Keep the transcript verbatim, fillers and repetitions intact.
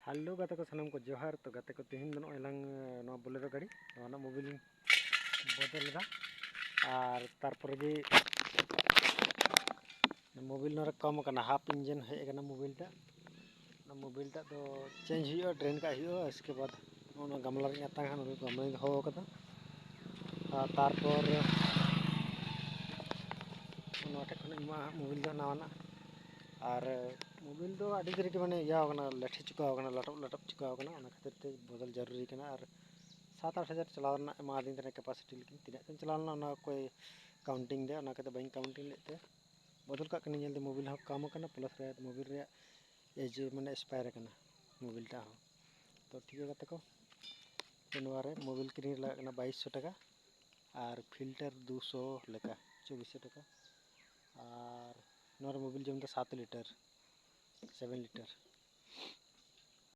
Hello ᱜᱟᱛᱮ ᱠᱚ, ᱥᱟᱱᱟᱢ ᱠᱚ ᱡᱚᱦᱟᱨ᱾ ᱛᱚ ᱜᱟᱛᱮ ᱠᱚ, ᱛᱮᱦᱮᱧ ᱫᱚ ᱱᱚᱜᱼᱚᱭ ᱞᱟᱝ, ᱮ, ᱱᱚᱣᱟ ᱵᱳᱞᱮᱨᱳ ᱜᱟᱹᱰᱤ, ᱱᱚᱣᱟ ᱨᱮᱱᱟᱜ ᱢᱳᱵᱤᱞ ᱤᱧ ᱵᱚᱫᱚᱞ ᱮᱫᱟ᱾ ᱟᱨ ᱛᱟᱨᱯᱚᱨᱮ ᱜᱮ ᱢᱳᱵᱤᱞ ᱱᱚᱣᱟ ᱨᱮ ᱠᱚᱢ ᱟᱠᱟᱱᱟ, ᱦᱟᱯ ᱤᱧᱡᱤᱱ ᱦᱮᱡ ᱟᱠᱟᱱᱟ ᱢᱳᱵᱤᱞ ᱴᱟᱜ᱾ ᱚᱱᱟ ᱢᱳᱵᱤᱞ ᱴᱟᱜ ᱫᱚ ᱪᱮᱧᱡᱽ ᱦᱩᱭᱩᱜᱼᱟ, ᱰᱨᱮᱱ ᱠᱟᱜ ᱦᱩᱭᱩᱜᱼᱟ᱾ ᱤᱥᱠᱮ ᱵᱟᱫᱽ ᱱᱚᱜᱼᱚ ᱱᱚᱣᱟ ᱜᱟᱢᱞᱟ ᱨᱤᱧ ᱟᱛᱟᱝᱟ, ᱱᱚᱰᱮ ᱜᱟᱢᱞᱟᱧ ᱫᱚᱦᱚ ᱟᱠᱟᱫᱟ᱾ ᱟᱨ ᱛᱟᱨᱯᱚᱨ ᱱᱚᱣᱟ ᱴᱷᱮᱡ ᱠᱷᱚᱱᱤᱧ ᱮᱢᱟᱜᱼᱟ ᱦᱟᱸᱜ ᱢᱳᱵᱤᱞ ᱫᱚ ᱱᱟᱣᱟᱱᱟᱜ᱾ ᱟᱨ ᱢᱳᱵᱤᱞ ᱫᱚ ᱟᱹᱰᱤ ᱫᱤᱱ ᱨᱮᱜᱮ ᱢᱟᱱᱮ ᱤᱭᱟᱹ ᱟᱠᱟᱱᱟ, ᱞᱮᱴᱷᱮ ᱪᱩᱠᱟᱹᱣ ᱟᱠᱟᱱᱟ, ᱞᱟᱴᱚᱵ ᱞᱟᱴᱚᱵ ᱪᱩᱠᱟᱹᱣ ᱟᱠᱟᱱᱟ᱾ ᱚᱱᱟ ᱠᱷᱟᱹᱛᱤᱨ ᱛᱮ ᱵᱚᱫᱚᱞ ᱡᱟᱹᱨᱩᱨᱤ ᱠᱟᱱᱟ᱾ ᱟᱨ ᱥᱟᱛ ᱟᱴ ᱦᱟᱡᱟᱨ ᱪᱟᱞᱟᱣ ᱨᱮᱱᱟᱜ ᱮᱢᱟᱫᱤᱧ ᱛᱟᱦᱮᱱᱟ ᱠᱮᱯᱟᱥᱤᱴᱤ, ᱞᱮᱠᱤᱱ ᱛᱤᱱᱟᱹᱜ ᱪᱚᱝ ᱪᱟᱞᱟᱣ ᱞᱮᱱᱟ ᱚᱱᱟ ᱚᱠᱚᱭ ᱠᱟᱣᱩᱱᱴᱤᱝ ᱫᱟ, ᱚᱱᱟ ᱠᱟᱛᱮ ᱵᱟᱹᱧ ᱠᱟᱣᱩᱱᱴᱤᱝ ᱞᱮᱫ ᱛᱮ ᱵᱚᱫᱚᱞ ᱠᱟᱜ ᱠᱟᱹᱱᱟᱹᱧ᱾ ᱧᱮᱞ ᱫᱟᱹᱧ ᱢᱳᱵᱤᱞ ᱦᱚᱸ ᱠᱟᱢ ᱟᱠᱟᱱᱟ, ᱯᱞᱟᱥ ᱨᱮ ᱢᱳᱵᱤᱞ ᱨᱮᱭᱟᱜ ᱮᱡᱽ ᱢᱟᱱᱮ ᱮᱠᱥᱯᱟᱭᱟᱨ ᱟᱠᱟᱱᱟ ᱢᱳᱵᱤᱞ ᱴᱟᱜ ᱦᱚᱸ᱾ ᱛᱚ ᱴᱷᱤᱠ ᱜᱮᱭᱟ ᱜᱟᱛᱮ ᱠᱚ, ᱛᱚ ᱱᱚᱣᱟ ᱨᱮ ᱢᱳᱵᱤᱞ ᱠᱤᱨᱤᱧ ᱨᱮ ᱞᱟᱜᱟᱜ ᱠᱟᱱᱟ ᱵᱟᱭᱤᱥ ᱥᱚ ᱴᱟᱠᱟ, ᱟᱨ ᱯᱷᱤᱞᱴᱟᱨ ᱫᱩᱥᱚ ᱞᱮᱠᱟ, ᱪᱚᱵᱵᱤᱥ ᱥᱚ ᱴᱟᱠᱟ᱾ ᱟᱨ ᱱᱚᱣᱟ ᱨᱮ ᱢᱳᱵᱤᱞ ᱡᱚᱢ ᱫᱚ ᱥᱟᱛ ᱞᱤᱴᱟᱨ, ᱥᱮᱵᱷᱮᱱ ᱞᱤᱴᱟᱨ᱾